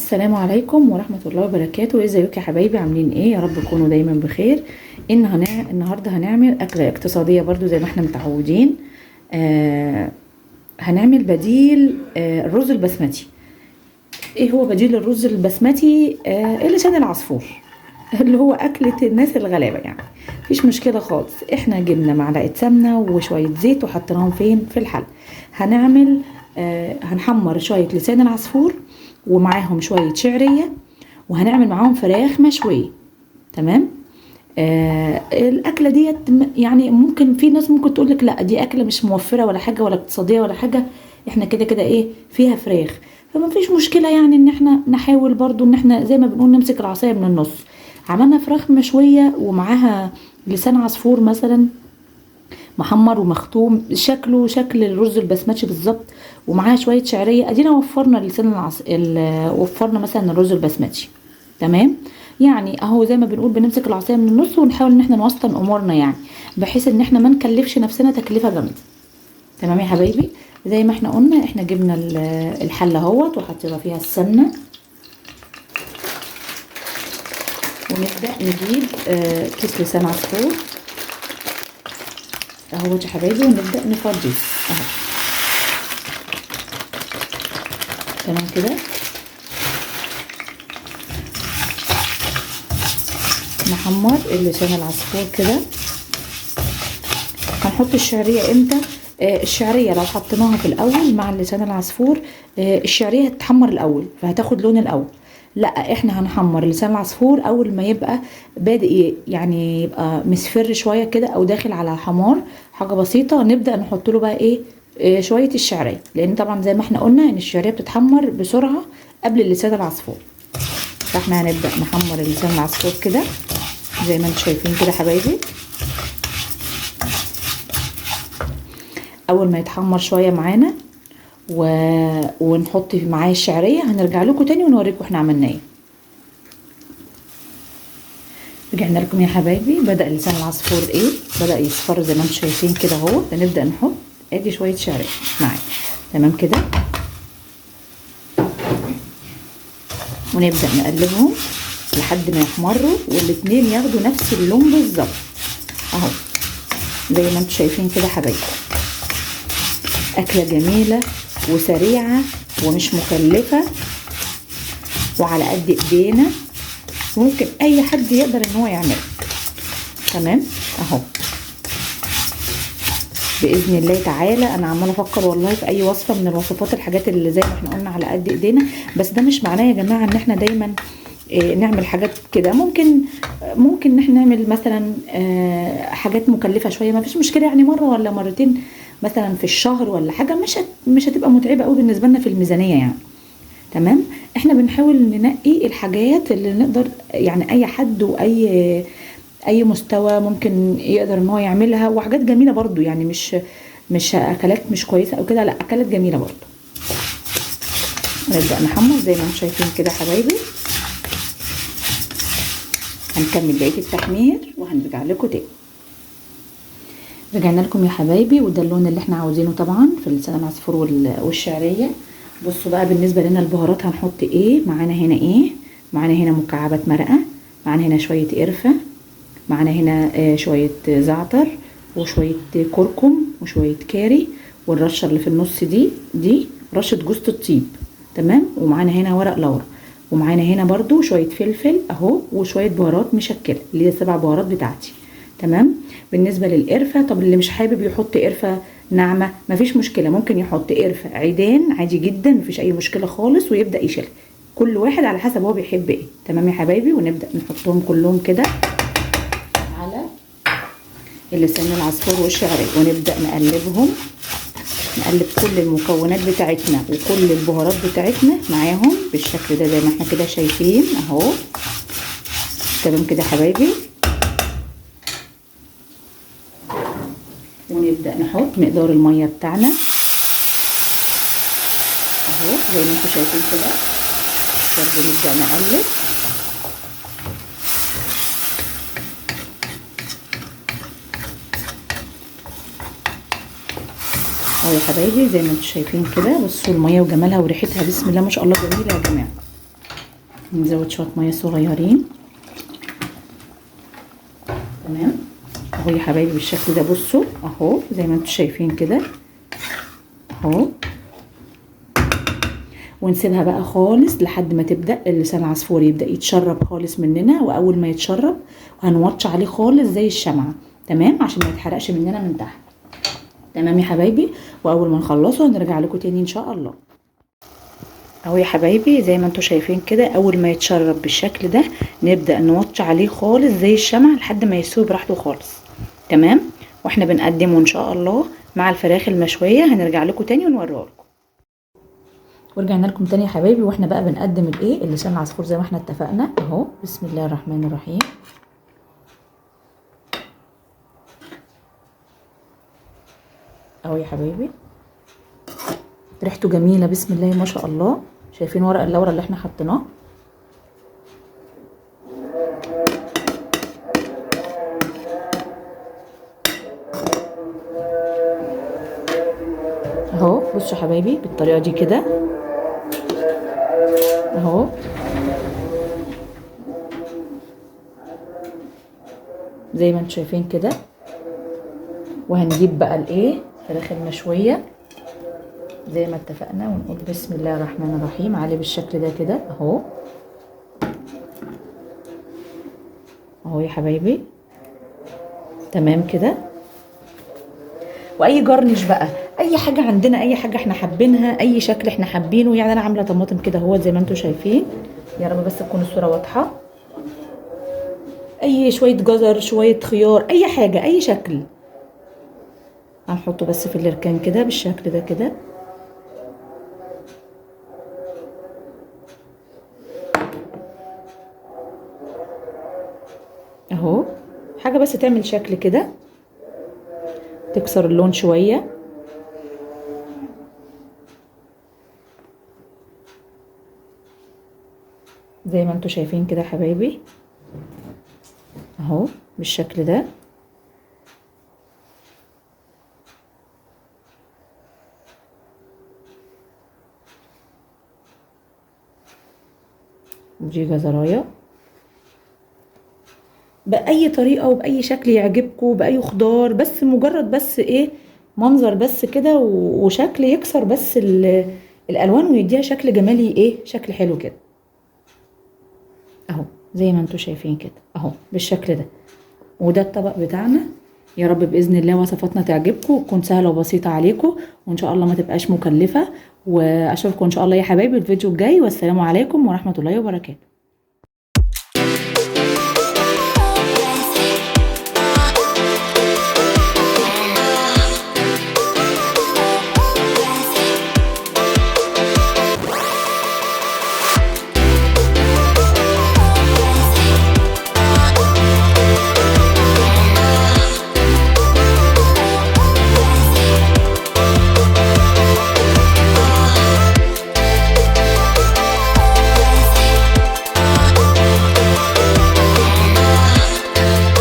السلام عليكم ورحمة الله وبركاته. ازيكم يا حبايبي؟ عاملين ايه؟ يا رب تكونوا دايما بخير. النهارده هنعمل اكلة اقتصادية برضو زي ما احنا متعودين. هنعمل بديل الرز البسمتي. ايه هو بديل الرز البسمتي؟ لسان العصفور اللي هو اكلة الناس الغلابة، يعني مفيش مشكلة خالص. احنا جبنا معلقة سمنة وشوية زيت وحطيناهم فين؟ في الحل. هنعمل هنحمر شوية لسان العصفور ومعاهم شوية شعرية، وهنعمل معاهم فراخ مشوية. تمام. الأكلة ديت يعني ممكن في ناس ممكن تقولك لا دي أكلة مش موفرة ولا حاجة ولا اقتصادية ولا حاجة، احنا كده كده ايه فيها فراخ، فما فيش مشكلة. يعني ان احنا نحاول برضو ان احنا زي ما بنقول نمسك العصاية من النص. عملنا فراخ مشوية ومعاها لسان عصفور مثلا محمر ومختوم، شكله شكل الرز البسمتي بالظبط، ومعاها شوية شعرية. ادينا وفرنا لسان وفرنا مثلا الرز البسمتي. تمام. يعني اهو زي ما بنقول بنمسك العصاية من النص ونحاول ان احنا نوسطن امورنا، يعني بحيث ان احنا ما نكلفش نفسنا تكلفة جامدة. تمام يا حبايبي. زي ما احنا قلنا احنا جبنا الحلة اهوت وحطينا فيها السمنة، ونبدا نجيب كيس لسان عصفور اهوت يا حبايبي، ونبدا نفضيه اهو. تمام كده. نحمر اللسان العصفور كده. هنحط الشعرية امتى؟ الشعرية لو حطيناها في الاول مع اللسان العصفور، الشعرية هتتحمر الاول فهتاخد لون الاول. لا احنا هنحمر لسان العصفور اول ما يبقى بادئ، يعني يبقى مصفر شوية كده او داخل على حمار حاجة بسيطة، نبدا نحط له بقى ايه؟ شوية الشعرية، لان طبعا زي ما احنا قلنا ان الشعرية بتتحمر بسرعة قبل اللسان العصفور. فاحنا هنبدا نحمر اللسان العصفور كده زي ما انتم شايفين كده حبايبي. اول ما يتحمر شوية معانا ونحط معاه الشعرية، هنرجع لكم تاني ونوريكم احنا عملنا ايه. رجعنا لكم يا حبايبي. بدأ لسان العصفور ايه؟ بدأ يصفر زي ما انتم شايفين كده اهو. هنبدأ نحط ادي شوية شعرية معاه. تمام كده. ونبدأ نقلبهم لحد ما يحمروا والاتنين ياخدوا نفس اللون بالظبط اهو زي ما انتم شايفين كده حبايبي. اكله جميلة وسريعة ومش مكلفة وعلى قد ايدينا، ممكن اي حد يقدر ان هو يعملها. تمام اهو باذن الله تعالى. انا عماله افكر والله في اي وصفه من الوصفات، الحاجات اللي زي ما احنا قلنا على قد ايدينا، بس ده مش معناه يا جماعة ان احنا دايما نعمل حاجات كده. ممكن ان احنا نعمل مثلا حاجات مكلفة شوية، ما فيش مشكلة، يعني مرة ولا مرتين مثلا في الشهر ولا حاجة، مش هتبقى متعبة قوي بالنسبة لنا في الميزانية يعني. تمام. احنا بنحاول ننقي الحاجات اللي نقدر، يعني اي حد واي مستوى ممكن يقدر ان هو يعملها، وحاجات جميلة برضو، يعني مش اكلات مش كويسة او كده، لا اكلات جميلة برضو. نبدا نحمر زي ما انتم شايفين كده حبايبي. هنكمل بقية التحمير وهنرجع لكم تاني. رجعنا لكم يا حبايبي، وده اللون اللي احنا عاوزينه طبعا في لسان العصفور والشعريه. بصوا بقى بالنسبة لنا البهارات هنحط ايه معانا هنا؟ ايه معانا هنا؟ مكعبات مرقه، معانا هنا شوية قرفه، معانا هنا شوية زعتر وشوية كركم وشوية كاري، والرشه اللي في النص دي رشه جوزة الطيب. تمام. ومعانا هنا ورق لورا، ومعانا هنا برضو شوية فلفل اهو، وشوية بهارات مشكلة اللي هي 7 بهارات بتاعتي. تمام. بالنسبة للقرفه، طب اللي مش حابب يحط قرفه ناعمة مفيش مشكلة، ممكن يحط قرفه عيدان عادي جدا، مفيش اي مشكلة خالص، ويبدا يشيلها. كل واحد على حسب هو بيحب ايه. تمام يا حبايبي. ونبدا نحطهم كلهم كده على اللسان العصفور والشعريه، ونبدا نقلبهم، نقلب كل المكونات بتاعتنا وكل البهارات بتاعتنا معاهم بالشكل ده زي ما احنا كده شايفين اهو. تمام كده حبايبي. ونبدأ نحط مقدار المية بتاعنا اهو زي ما انتم شايفين كده. برضه نبدأ نقلب. اهو يا حبايبي زي ما انتم شايفين كده. بصوا المية وجمالها وريحتها، بسم الله ما شاء الله جميلة يا جماعة. نزود شوية مية صغيرين. تمام اهو يا حبايبي بالشكل ده. بصوا اهو زي ما انتم شايفين كده اهو. ونسيبها بقى خالص لحد ما تبدا اللسان العصفور يبدا يتشرب خالص مننا. واول ما يتشرب هنوطش عليه خالص زي الشمعة، تمام، عشان ما يتحرقش مننا من تحت. تمام يا حبايبي. واول ما نخلصه هنرجع لكم تاني ان شاء الله. اهو يا حبايبي زي ما انتم شايفين كده، اول ما يتشرب بالشكل ده نبدا نوطش عليه خالص زي الشمع لحد ما يستوي براحته خالص. تمام. واحنا بنقدمه ان شاء الله مع الفراخ المشويه. هنرجع لكم تاني ونوريه لكم. ورجعنا لكم تاني يا حبايبي، واحنا بقى بنقدم الايه اللسان العصفور زي ما احنا اتفقنا اهو. بسم الله الرحمن الرحيم. اهو يا حبايبي ريحته جميلة، بسم الله ما شاء الله. شايفين ورق اللورة اللي احنا حطيناه؟ اهو بصوا يا حبايبي بالطريقة دي كده اهو. زي ما انتم شايفين كده. وهنجيب بقى الايه الفراخ المشويه زي ما اتفقنا، ونقول بسم الله الرحمن الرحيم عليه بالشكل ده كده اهو. اهو يا حبايبي تمام كده. واي garnish بقى، اي حاجة عندنا، اي حاجة احنا حابينها، اي شكل احنا حابينه. يعني انا عامله طماطم كده اهو زي ما انتم شايفين، يا رب بس تكون الصورة واضحة. اي شوية جزر، شوية خيار، اي حاجة، اي شكل هنحطه بس في الاركان كده بالشكل ده كده. اهو حاجة بس تعمل شكل كده، تكسر اللون شوية. زي ما انتم شايفين كده يا حبايبي اهو بالشكل ده. دي جزرايه باي طريقه وباي شكل يعجبكم، باي خضار، بس مجرد بس ايه منظر بس كده وشكل يكسر بس الالوان ويديها شكل جمالي، ايه شكل حلو كده اهو زي ما انتم شايفين كده اهو بالشكل ده. وده الطبق بتاعنا. يا رب باذن الله وصفاتنا تعجبكم وتكون سهلة وبسيطة عليكم، وان شاء الله ما تبقاش مكلفة. واشوفكم ان شاء الله يا حبايبي الفيديو الجاي، والسلام عليكم ورحمة الله وبركاته.